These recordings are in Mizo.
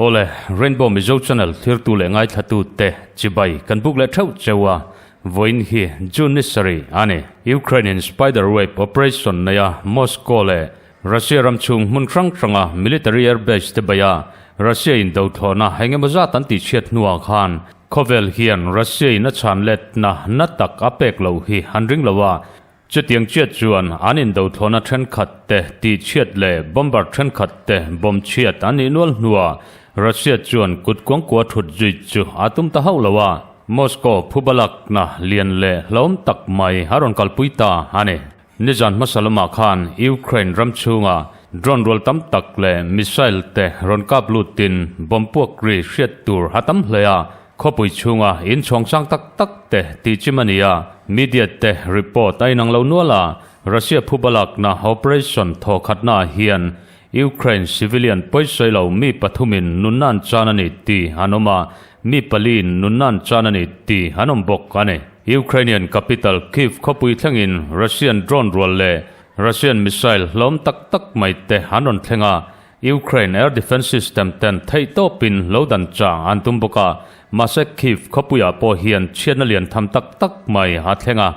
Awle, Rainbow Mizo Channel thirtu leh ngaithlatu te chibai kan buk leh theuh cheu a, vawiin hi June ni sarih a ni. Ukraine in Spider Web operation neia Moscow leh Russia ram chhung hmun hrang hranga military airbase te beia Russia in do thlawhna engemaw zat an tihchhiat hnuah khan khawvel hian Russia in a chhan letna na tak a pek loh hi an ring lo a, Chutiang chiat chuan an indo thlawhna thenkhat te tihchhiat leh bomber thenkhat te bomb chhiat an nih nual hnuah Russia chuan kut kuangkua thut zui chu a tum ta hauh lo a, Moscow phubalakna lian leh hlauhawm tak mai a rawn kalpui ta a ni. Nizan hmasa lamah khan Ukraine ram chhunga drone rual tam tak leh missile te rawn kap lutin bomb puak ri hriat tur a tam hle a, Khawpui chhunga in chhawng sang tak tak te tih chim a ni a, media te report a inang lo nual a, Russia phubalakna operation thawkhatna ah hian Ukraine civilian pawisawi lo mi pathumin nunna an chan a ni tih an awm a, mi paliin nunna an chan a ni tih an awm bawk a ni. Ukrainian capital Kyiv khawpui thlengin Russian drone rual leh Russian missile hlawm tak tak mai te an rawn thleng a, Ukraine air defence system ten theih tawpin lo dan chang an tum bawk a, mahse Kyiv khawpuiah pawh hian chhiatna lian tham tak tak mai a thleng a,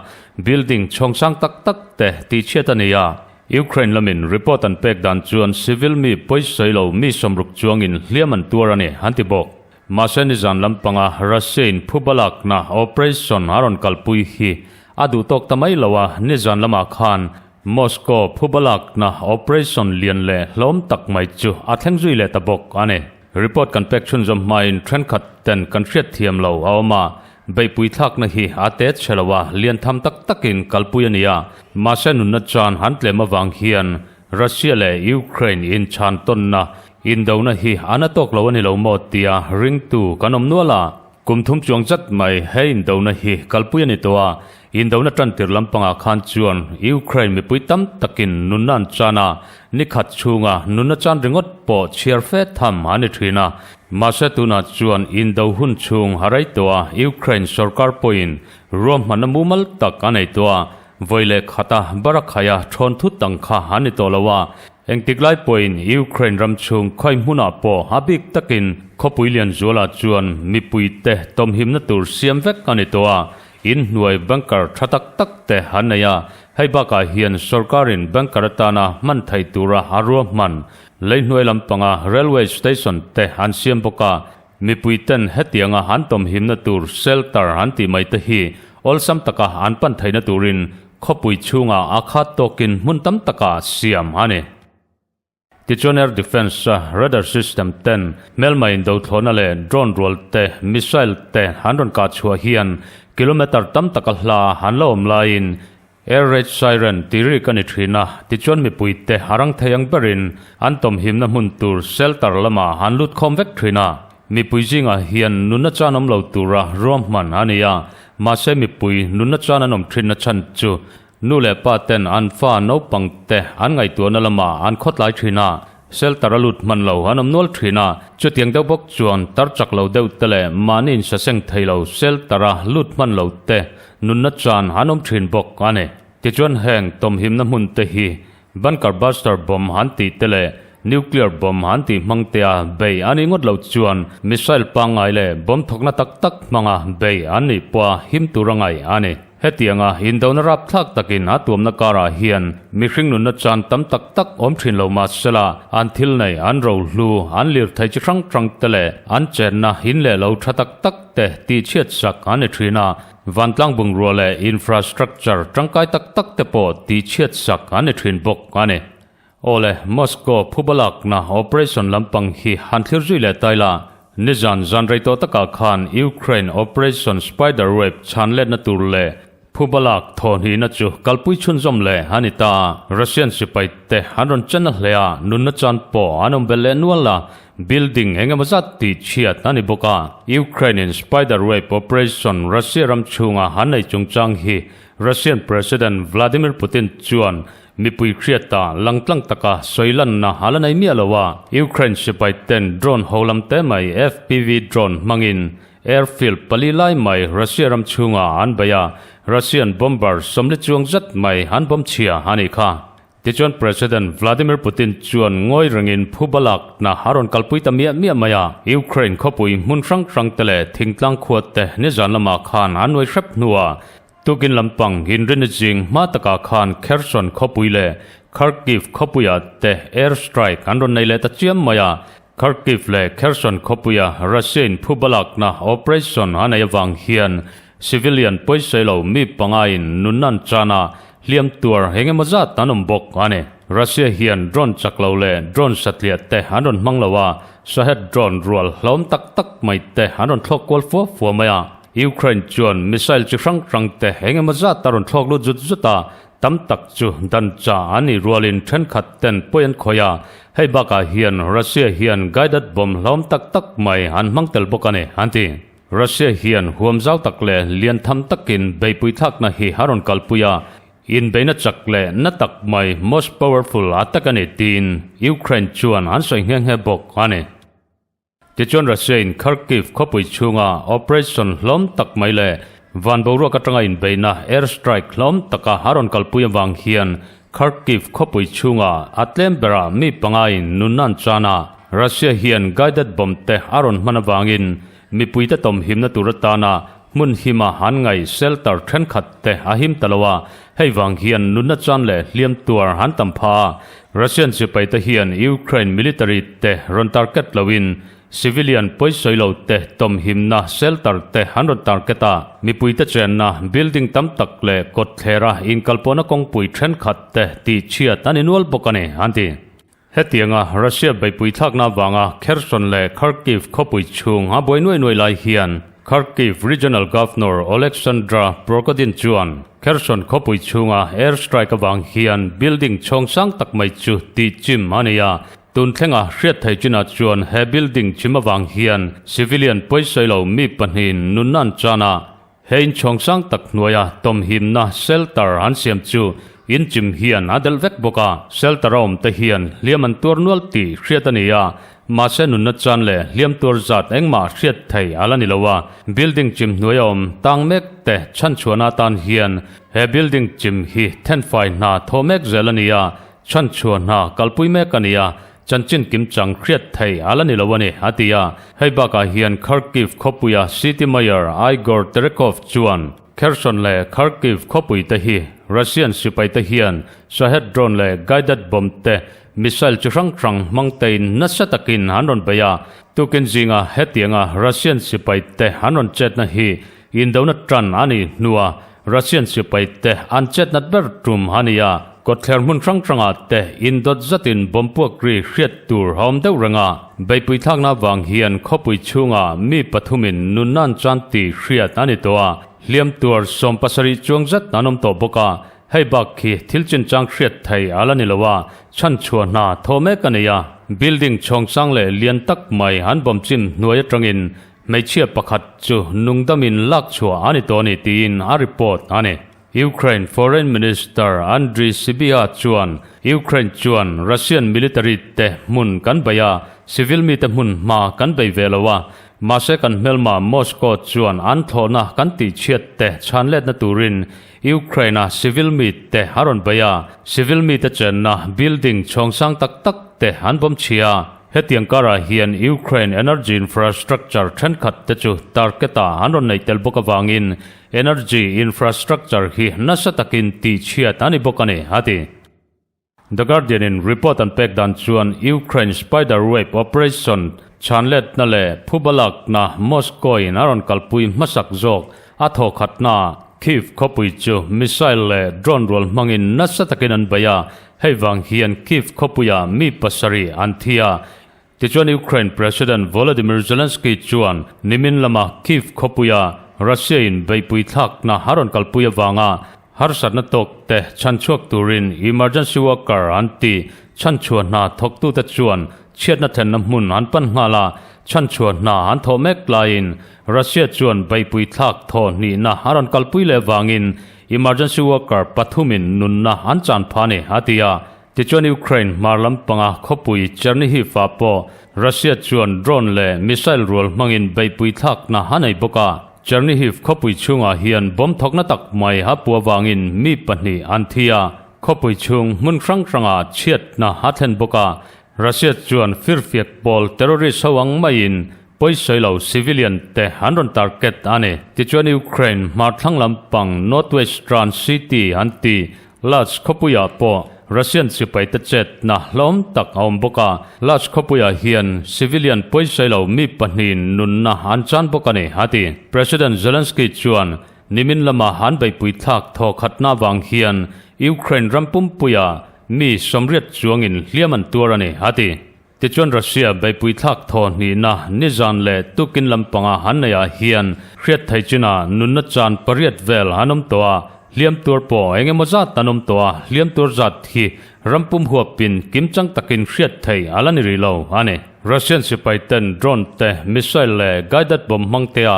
building chhawng sang tak tak te tihchhiat a ni a. Ukraine lamin report an pek dan chuan civil mi pawisawi lo mi sawmruk chuangin hliam an tuar a ni an ti bawk. Mahse nizan lampanga Russia in phubalakna operation a rawn kalpui hi a duh tawk ta mai lo a, nizan lamah khan Moscow phubalakna operation lian leh hlawm tak mai chu a thleng zui leh ta bawk a ni. Report kan pek chhunzawm hmain thenkhat ten kan hriat thiam lo a awm a, beihpui thlakna hi a te chhe lo a, lian tham tak takin kalpui a ni a, mahse nunna chan han tlem avang hian Russia leh Ukraine inchhan tawnna indona hi a na tawk lo a ni lo maw tia ringtu kan awm nual a. Kum thum chuang zat mai he indona hi kalpui a ni tawh a, indona tantir lampangah khan chuan Ukraine mipui tam takin nunna an chan a, ni khat chhunga nunna chan ringawt pawh chhiar fe tham a ni thin a. Mahse tunah chuan indo hun chhung a rei tawh a, Ukraine sorkar pawhin ruahmanna mumal tak a nei tawh a, vawi leh khata barakhaia thawn thut ang kha a ni tawh lo a, Engtik lai pawhin Ukraine ram chhung khawi hmunah pawh a bik takin khawpui lian zualah chuan mipuite tawmhimna tur siam vek a ni tawh a, inhnuai bunker tha tak tak te an nei a, hei bakah hian sorkarin bunker atana hman theih tura a ruahman leihnuai lampanga railway station te an siam bawk a, mipuiten hetianga an tawmhimna tur shelter an tih mai te hi awlsam taka an pan theihna turin Khawpui chhungah a khat tawkin hmun tam takah siam a ni. Tichuan Air Defence Radar System ten hmelma indo thlawhna leh drone rual te, missile te an rawn kah chhuah hian kilometre tam taka hla an la awm laiin Air Raid Siren tih rik a ni thin a, tichuan mipuite a rang thei ang berin an tawmhimna hmun tur shelter lamah an lut khawm vek thin a. Mipui zingah hian nunna chan awm lo tura ruahman a ni a, mahse mipui nunna chan an awm thinna chhan chu nu leh pa ten an fa naupang te an ngaihtuahna lamah an khawtlai thin a, shelter a lut hman lo an awm nual thin a, chutiang deuh bawk chuan tar chak lo deuh te leh mahni insaseng thei lo shelter a lut hman lo te nunna chan an awm thin bawk a ni. Tichuan heng tawmhimna hmun te hi Bunker buster bomb han tih te leh nuclear bomb han tih hmang te a bei a nih ngawt loh chuan missile pangngai leh bomb thawkna tak tak hmanga bei an nih pawh a him tur a ngaih a ni. Hetianga indona rapthlak takin a tuamna karah hian mihring nunna chan tam tak tak awm thin lo mah sela an thil nei an rohlu an lirthei chi hrang hrang te leh an chenna in leh lo tha tak tak te tihchhiat sak an ni thin a. Vantlang bungrua leh infrastructure tangkai tak tak te pawh tihchhiat sak an ni thin bawk a ni. Awle, Moscow phubalakna operation lampang hi han thlir zui leh tai la, nizan zan rei tawh takah khan Ukraine Operation Spiderweb chhan letna tur leh phubalak thawhnihna chu kalpui chhunzawm leh a ni ta. Russian sipai te an rawn chen a hle a, nunna chan pawh an awm belh leh nual a, Building eng emaw zat tih chhiat a ni bawk a. Ukraine-in Spider Web operation Russia ram chhunga an nei chungchang hi Russian President Vladimir Putin chuan mipui hriata langtlang taka sawi lanna a la nei miah lo a. Ukraine sipai ten drone ho lam te mai FPV drone hmangin Airfield pali lai mai Russia ram chhungah an bei a, Russian bomber 40 chuang zet mai an bomb chhia a nih kha. Tichuan President Vladimir Putin chuan ngawi rengin phuba lakna a rawn kalpui ta miah miah mai a, Ukraine khawpui hmun hrang hrang te leh thingtlang khua te nizan lamah khan an nuai hrep hnuah tukin lampang inrinni zing hma takah khan Kherson khawpui leh Kharkiv khawpuiah te air strike an rawn nei leh ta chiam mai a, Kharkiv leh Kherson khawpuia Russia-in phuba lakna operation a nei avang hian civilian pawisawi lo mi pangaiin nunna an chan a, hliam tuar eng emaw zat an awm bawk a ni. Russia hian drone chak lo leh drone satliah te an rawn hmang lo a, Shahed drone rual hlawm tak tak mai te an rawn thlawk kual fua fua mai a. Ukraine chuan missile chi hrang hrang te eng emaw zat a rawn thlawk lut zut zut a, Tam tak chu dan cha an nih rualin thenkhat ten pawi an khawih a, hei bakah hian Russia hian guided bomb hlawm tak tak mai an hmang tel bawk a ni, an ti. Russia hian huam zau tak leh lian tham takin beihpui thlakna hi a rawn kalpui a, inbeihna chak leh na tak mai most powerful a tak a ni tiin Ukraine chuan an sawi nghe nghe bawk a ni. Tichuan Russia-in Kharkiv khawpui chhunga operation hlawm tak mai leh van boruak atanga inbeihna air strike hlawm taka a rawn kalpui avang hian Kharkiv khawpui chhunga a tlem berah mi pangaiin nunna an chan a. Russia hian guided bomb te a rawn hman avangin mipuite tawmhimna tur atana hmun hima an ngaih shelter thenkhat te a him ta lo a, hei vang hian nunna chan leh hliam tuar an tam pha a. Russian sipai te hian Ukraine military te rawn target loin civilian pawisawi lo te tawmhimna shelter te an rawn target a, mipui te chenna building tam tak leh kawtthlera inkalpawhna kawngpui thenkhat te tihchhiat an innual bawk a ni, an ti. Hetianga Russia beihpui thlakna avanga Kherson leh Kharkiv khawpui chhung a buai nuai nuai lai hian Kharkiv Regional Governor Oleksandr Prokudin chuan Kherson khawpui chhunga air strike avang hian building chhawng sang tak mai chu tih chim a ni a, tun thlenga hriat thei chinah chuan he building chim avang hian civilian pawisawi lo mi pahnihin nunna an chan a, He inchhawng sang tak hnuaia tawmhimna shelter an siam chu inchim hian a delh vek bawk a, shelter a awm te hian hliam an tuar nual tih hriat a ni a, mahse nunna chan leh hliam tuar zat engmah hriat thei a la ni lo a, building chim hnuaia awm tang mek te chhanchhuahna atan hian he building chim hi thenfai hna thawh mek zel a ni a, chhanchhuah hna kalpui mek a ni a, Chanchin kimchang hriat thei a la ni lo a ni, a ti a. Hei bakah hian Kharkiv khawpuia City Mayor Igor Terekhov chuan Kherson leh Kharkiv khawpui te hi Russian sipai te hian Shahed drone leh guided bomb te missile chi hrang hrang hmang tein nasa takin an rawn bei a. Tukin zinga hetianga Russian sipai te an rawn chetna hi Indona tan a nih hnua Russian sipai te an chet nat ber tum a ni a, kawtthler hmun hrang hrangah te indawt zatin bomb puak ri hriat tur a awm deuh reng a. Beihpui thlakna vang hian khawpui chhungah mi pathumin nunna an chan tih hriat a ni tawh a, hliam tuar 70 chuang zet an awm tawh bawk a, hei bak khi thil chinchang hriat thei a la ni lo a, chhanchhuah hna thaw mek a ni a. Building chhawng sang leh lian tak mai an bomb chim hnuai atangin Hmeichhia pakhat chu nungdamin lak chhuah a ni tawh a ni tiin a report a ni. Ukraine Foreign Minister Andriy Sybiha chuan Ukraine chuan Russian military te hmun kan bei a, civil mite hmun hma kan bei ve lo a, mahse kan hmelma Moscow chuan an thlawhna kan tihchhiat te chhanletna turin Ukraine-a civil mite a rawn bei a, civil mite chenna building chhawng sang tak tak te an bawm chhia. Hetiang karah hian Ukraine energy infrastructure thenkhat te chu target-ah an rawn neih tel bawk avangin energy infrastructure hi nasa takin tihchhiat a ni bawk a ni, a ti. The Guardian-in report an pek dan chuan Ukraine Spider Web operation chhanletna leh phubalakna Moscow-in a rawn kalpui hmasak zawk a thawkhatnaah Kyiv khawpui chu missile leh drone rual hmangin nasa takin an bei a, Hei vang hian Kyiv khawpuia mi pasarih an thi a, tichuan Ukraine President Volodymyr Zelensky chuan nimin lama Kyiv khawpuia Russia-in beihpui thlakna a rawn kalpui avanga harsatna tawk te chhanchhuak turin emergency worker an ti. Chhanchhuah hna thawktute chuan chhiatna thlenna hmun an pan nghal a, chhanchhuah hna an thawh mek laiin Russia chuan beihpui thlak thawh hnihna a rawn kalpui leh vangin Emergency worker pathumin nunna an chan pha a ni, a ti a. Tichuan Ukraine hmar lampanga khawpui Chernihiv-ah pawh Russia chuan drone leh missile rual hmangin beihpui thlakna a nei bawk a. Chernihiv khawpui chhungah hian bomb thawkna tak mai a pu avangin mi pahnih an thi a, khawpui chhung hmun hrang hrangah chhiatna a thlen bawk a. Russia chuan firfiak pawl terrorist ho ang maiin pawisawi lo civilian te an rawn target a ni. Tichuan Ukraine hmar thlang lampang northwestern city an ti Lutsk khawpuiah pawh Russian sipaite chetna hlawm tak a awm bawk a, Lutsk khawpuiah hian civilian pawisawi lo mi pahnihin nunna an chan bawk a ni, a ti. President Zelensky chuan nimin lama an beihpui thlak thaw khatna avang hian Ukraine ram pumpuiah mi 80 chuangin hliam an tuar a ni, a ti. Tichuan Russia beihpui thlak thaw hnihna nizan leh tukin lampanga an neihah hian hriat thei chinah nunna chan pariat vel an awm tawh a, hliam tuar pawh eng emaw zat an awm tawh a, hliam tuar zat hi ram pum huapin kimchang takin hriat thei a la ni rih lo a ni. Russian sipai ten drone te, missile leh guided bomb hmang tea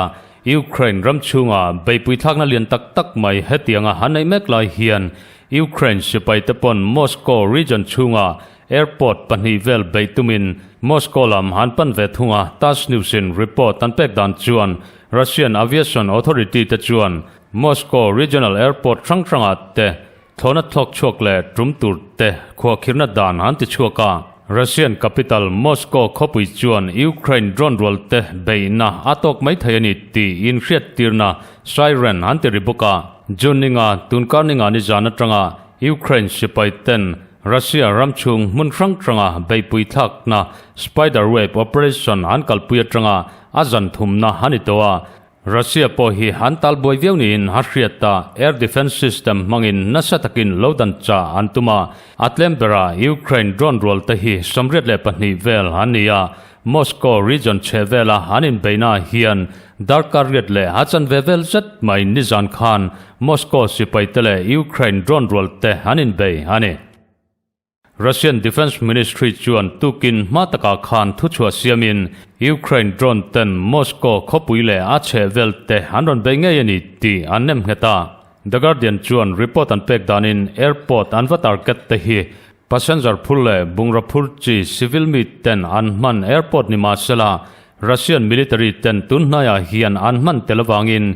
Ukraine ram chhunga beihpui thlakna lian tak tak mai hetianga an neih mek lai hian Ukraine sipai te pawn Moscow region chhunga Airport pahnih vel beih tumin Moscow lam an pan ve thung a, Tass News-in report an pek dan chuan Russian Aviation Authority te chuan Moscow Regional Airport hrang hrangah te thlawhna thlawk chhuak leh tum tur te khuahkhirhna dan an ti chhuak a. Russian capital Moscow khawpui chuan Ukraine drone rual te beihna a tawk mai thei a ni tih inhriattirna siren an ti ri bawk a. June ninga tunkar ninga nizan atanga Ukraine sipai ten Russia ram chhung hmun hrang hranga beihpui thlakna Spider Web operation an kalpui atanga a zan thumna a ni tawh a. Russia pawh hi an tal buai viau niin a hriat a, air defence system hmangin nasa takin lo dan chah an tum a. A tlem berah Ukraine drone rual te hi 82 vel an ni a, Moscow region chhe vela an inbeihna hian darkar riat leh a chanve vel zet mai nizan khan Moscow sipaite leh Ukraine drone rual te an inbei a ni. Russian Defence Ministry chuan tukin hma takah khan thuchhuah siamin Ukraine drone ten Moscow khawpui leh a chhehvel te an rawn bei ngei a ni tih an nem nghet a. The Guardian chuan report an pek danin airport an va target te hi Passenger phur leh bungraw phur chi civil mi ten an hman airport ni mahsela Russian military ten tun hnaiah hian an hman tel avangin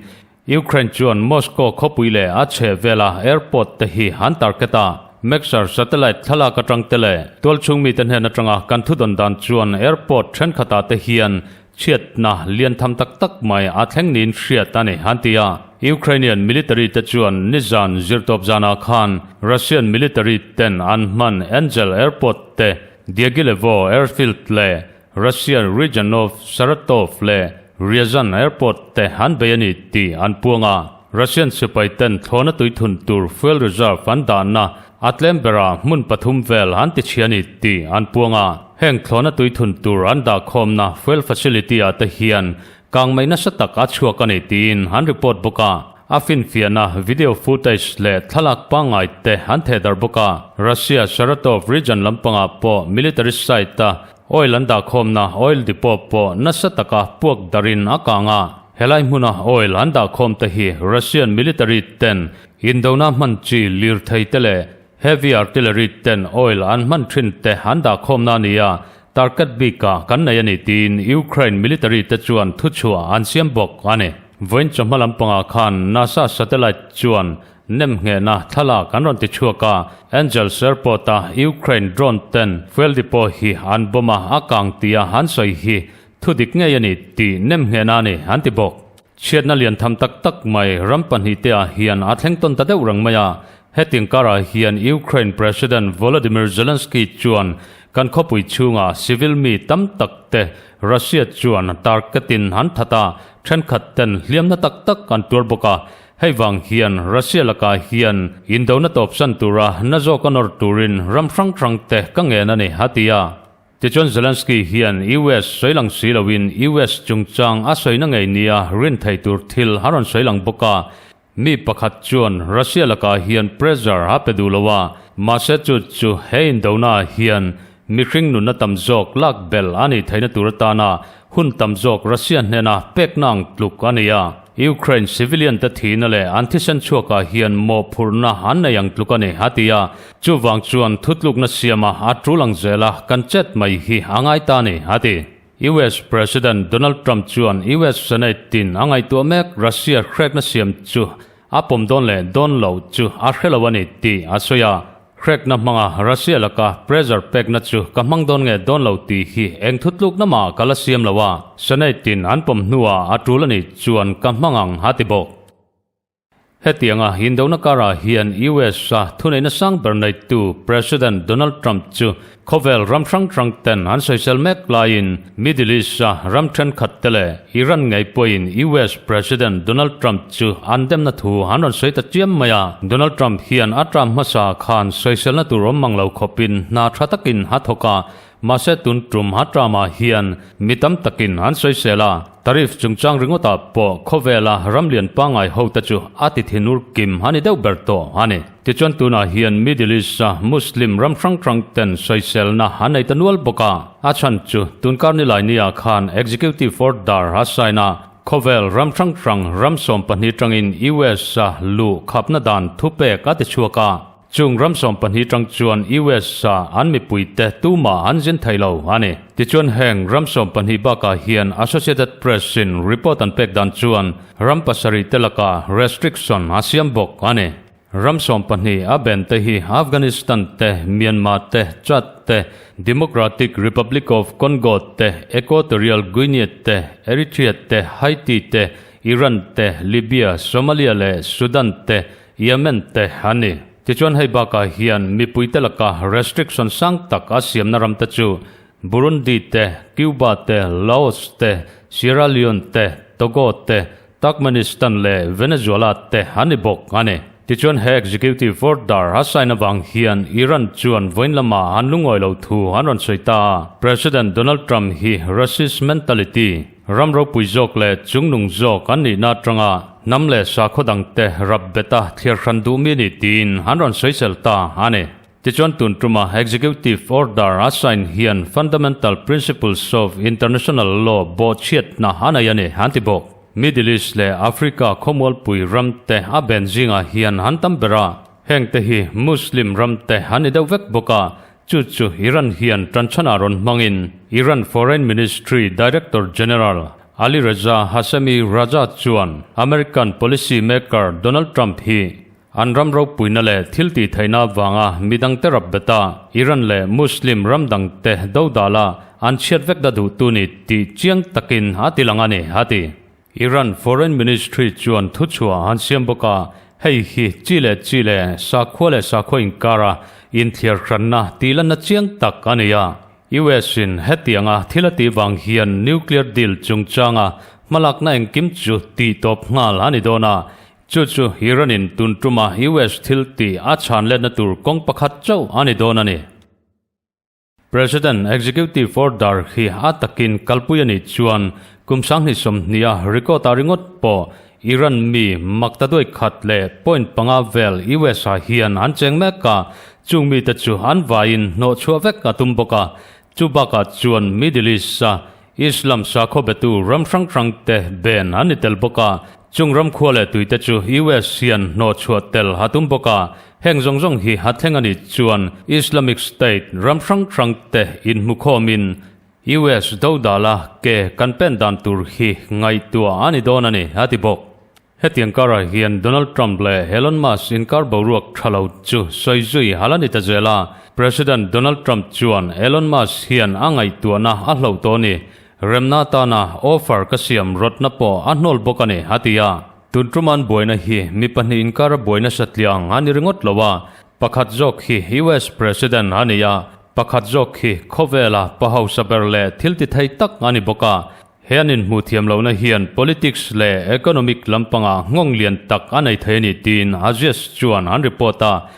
Ukraine chuan Moscow khawpui leh a chheh vela airport te hi an target a. Maxar satellite thlalak atang te leh tualchhung mite hnen atanga kan thudawn dan chuan airport thenkhatah te hian Chhiatna lian tham tak tak mai a thleng niin hriat a ni, an ti a. Ukrainian military te chuan nizan zirtawp zanah khan Russian military ten an hman Angel Airport te, Diaghilevo Airfield leh Russian region of Saratov leh Ryazan Airport te an bei a ni tih an puang a. Russian sipai ten thlawhna tuithun tur fuel reserve an dahna A tlem berah hmun pathum vel an ti chhia ni tih an puang a, heng thlawhna tuithun tur an dahkhawmna fuel facility ah te hian kangmei nasa tak a chhuak a ni tiin an report bawk a. A finfiahna video footage leh thlalak pangngai te an thehdarh bawk a. Russia Saratov region lampangah pawh military site a oil an dahkhawmna oil depot pawh nasa taka puak darhin a kang a. Helai hmuna oil an dahkhawm te hi Russian military ten Indona hman chi lirthei te leh heavy artillery ten oil an hman thin te an dahkhawmna a ni a, target bikah kan nei a ni tiin Ukraine military te chuan thuchhuah an siam bawk a ni. Vawiin chawhma lampangah khan NASA satellite chuan nemnghehna thlalak an rawn ti chhuak a, Engels Airport-a Ukraine drone ten fuel depot hi an bomb a, a kang tia an sawi hi thudik ngei a ni tih nemnghehna a ni an ti bawk. Chhiatna lian tham tak tak mai ram pahnih te ah hian a thleng tawn ta deuh reng mai a. Hetiang karah hian Ukraine President Volodymyr Zelensky chuan kan khawpui chhunga civil mi tam tak te Russia chuan target-in an that a, thenkhat ten hliamna tak tak an tuar bawk a. Hei vang hian Russia lakah hian indona tawpsan tura na zawk a nawr turin ram hrang hrang te ka ngen a ni, a ti a. Tichuan Zelensky hian US sawi lang si loin US chungchang a sawina ngei nia rin thei tur thil a rawn sawi lang bawk a. Mi pakhat chuan Russia lakah hian pressure a pe duh lo a, mahse chu chu he indona hian mihring nunna tam zawk lak belh a nih theihna tur atana hun tam zawk Russia hnena pekna ang tluk a ni a. Ukraine civilian te thihna leh an thisen chhuakah hian mawhphurhna an nei ang tluk a ni, a ti a. Chuvang chuan thutlukna siama a tul ang zela kan chet mai hi a ngai ta a ni, a ti. US President Donald Trump chuan US Senate tin a ngaihtuah mek Russia hrekna siam chu a pawm dawn leh dawn loh chu a hre lo a ni tih a sawi a. Hrekna hmanga Russia laka pressure pekna chu ka hmang dawn nge dawn lo tih hi eng thutlukna mah ka la siam lo a, Senate tin an pawm hnuah a tul a nih chuan ka hmang ang a ti bawk. Hetianga indona karah hian US-a thuneihna sang ber neitu President Donald Trump chu khawvel ram hrang hrang ten an sawisel mek laiin Middle East-a ram thenkhat te leh Iran ngei pawhin US President Donald Trump chu an demna thu an rawn sawi ta chiam mai a. Donald Trump hian a term hmasa khan sawiselna tur awm mang lo khawpin hna tha takin a thawk a, mahse tun tum a term-ah hian mi tam takin an sawisel a. Tariff chungchang ringawtah pawh khawvela ramlian pangngai hote chu a ti thinur kim a ni deuh ber tawh a ni. Tichuan tunah hian Middle East-a Muslim ram hrang hrang ten sawiselna an nei ta nual bawk a, a chhan chu tunkar Nilaini-ah khan Executive Order a sign a, khawvel ram hrang hrang ram 12 tangin US-a luh khapna dan thupek a ti chhuak a. Chung ram 12 tang chuan US a an mipuite tumah an zin thei lo a ni. Tichuan heng ram 12 bakah hian Associated Press in report an pek dan chuan ram pasarih te lakah restriction a siam bawk a ni. Ram 12 a ben te hi Afghanistan te, Myanmar te, Chad te, Democratic Republic of Congo te, Equatorial Guinea te, Eritrea te, Haiti te, Iran te, Libya, Somalia leh Sudan te, Yemen te an ni. Tichuan hei bakah hian mipuite laka restriction sang tak a siamna ram te chu Burundi te, Cuba te, Laos te, Sierra Leone te, Togo te, Turkmenistan leh Venezuela te an ni bawk a ni. Tichuan he executive order a sign avang hian Iran chuan vawiin lamah an lungawi lo thu an rawn sawi ta a. President Donald Trump hi racist mentality, Ram ropui zawk leh chungnung zawk an nihna atanga hnam leh sakhaw dangte rap beta thliar hran duh mi ni tiin an rawn sawisel ta a ni. Tichuan tun tuma Executive Order a sign hian Fundamental Principles of International Law bawhchhiatna a nei a ni an ti bawk. Middle East leh Africa khawmualpui ramte a ben zingah hian an tam ber a, hengte hi Muslim ramte an ni deuh vek bawk a, Chu chu Iran hian tanchhanah rawn hmangin Iran Foreign Ministry Director General Ali Reza Hashemi Raja chuan American policy maker Donald Trump hi an ram ropuina leh thil tih theihna avanga midangte rap bet a, Iran leh Muslim ram dangte dodala an chhiat vek da duhtu ni tih chiang takin a ti lang a ni, a ti. Iran Foreign Ministry chuan thuchhuah an siam bawk a, hei hi chi leh chi leh sakhua leh sakhua inkara inthliar hranna tih lanna chiang tak a ni a. US in hetianga thil a tih vang hian nuclear deal chungchanga hmalakna engkim chu tih tawp nghal a ni dawn a, chu chu Iran in tun tuma US thil tih a chhan letna tur kawng pakhat chauh a ni dawn a ni. President Executive Order hi a takin kalpui a nih chuan kum 2020 a record ah ringawt pawh Iran mi makta duai khat leh point panga vel US ah hian an cheng mek a, chung mite chu an vaiin hnawhchhuah vek a tum bawk a, chu bakah chuan Middle East a Islam sakhaw betu ram hrang hrang te ben an ni tel bawk a, chung ram khua leh tui te chu US hian hnawhchhuah tel a tum bawk a, heng zawng zawng hi a thleng a nih chuan Islamic State ram hrang hrang te inhmukhawmin US dodala ke kan pen dan tur hi ngaihtuah a ni dawn a ni, a ti bawk. Hetiang karah hian Donald Trump leh Elon Musk inkar boruak tha lo chu sawi zui a la ni ta zel a. President Donald Trump chuan Elon Musk hian a ngaihtuahna a hloh tawh a ni. Remna atana offer ka siam rawtna pawh a hnawl bawk a ni, a ti a. Tun ṭuman buaina hi mi pahnih inkara buaina satliang a ni ringawt lo a, pakhat zawk hi US President a ni a, pakhat zawk hi khawvela pa hausa ber leh thil ti thei tak a ni bawk a. He an inhmuh thiam lohna hian politics leh economic lampangah nghawng lian tak a nei thei a ni tiin Axios chuan an report a.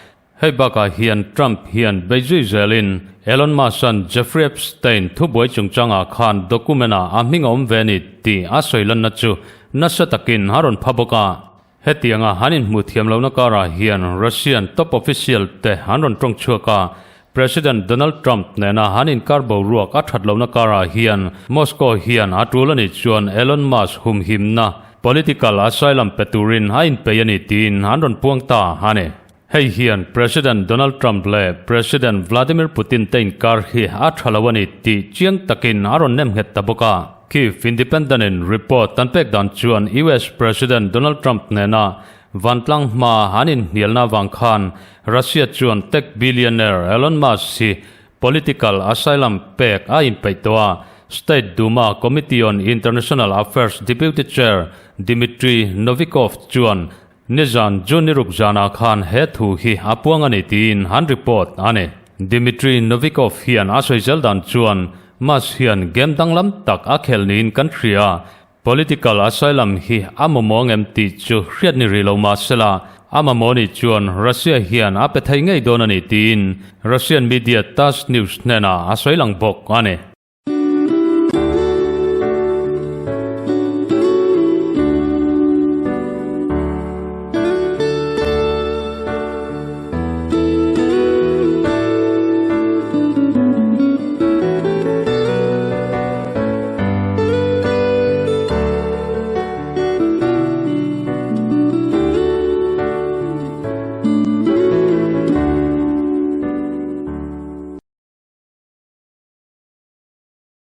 Hei bakah hian Trump hian beizui zelin Elon Musk-a'n Jeffrey Epstein thubuai chungchangah khan document-ah a hming a awm ve a ni tih a sawi lanna chu nasa takin a rawn pha bawk a. Hetianga an inhmuh thiam lohna karah hian Russian top official te an rawn tawng chhuak a, President Donald Trump nena an inkar boruak a that lohna karah hian Moscow hian a tul a nih chuan Elon Musk humhimna Political asylum pe turin a inpeih a ni tiin an rawn puang ta a ni. Hei hian President Donald Trump leh President Vladimir Putin te inkar hi a tha lo a ni tih chiang takin a rawn nem nghet ta bawk a. Kyiv Independent in report an pek dan chuan US President Donald Trump nena vantlang hma an inhnialna avang khan Russia chuan tech billionaire Elon Musk hi Political asylum pek a inpeih tawh a, State Duma Committee on International Affairs Deputy Chair Dmitry Novikov chuan nizan June ni ruk zanah khan he thu hi a puang a ni tiin an report a ni. Dmitry Novikov hian a sawi zel dan chuan Musk hian game danglam tak a khel niin kan hria a, Political asylum hi a mamawh ngem tih chu hriat ni rih lo mah sela, a mamawh nih chuan Russia hian a pe thei ngei dawn a ni tiin Russian media Tass News hnenah a sawi lang bawk a ni.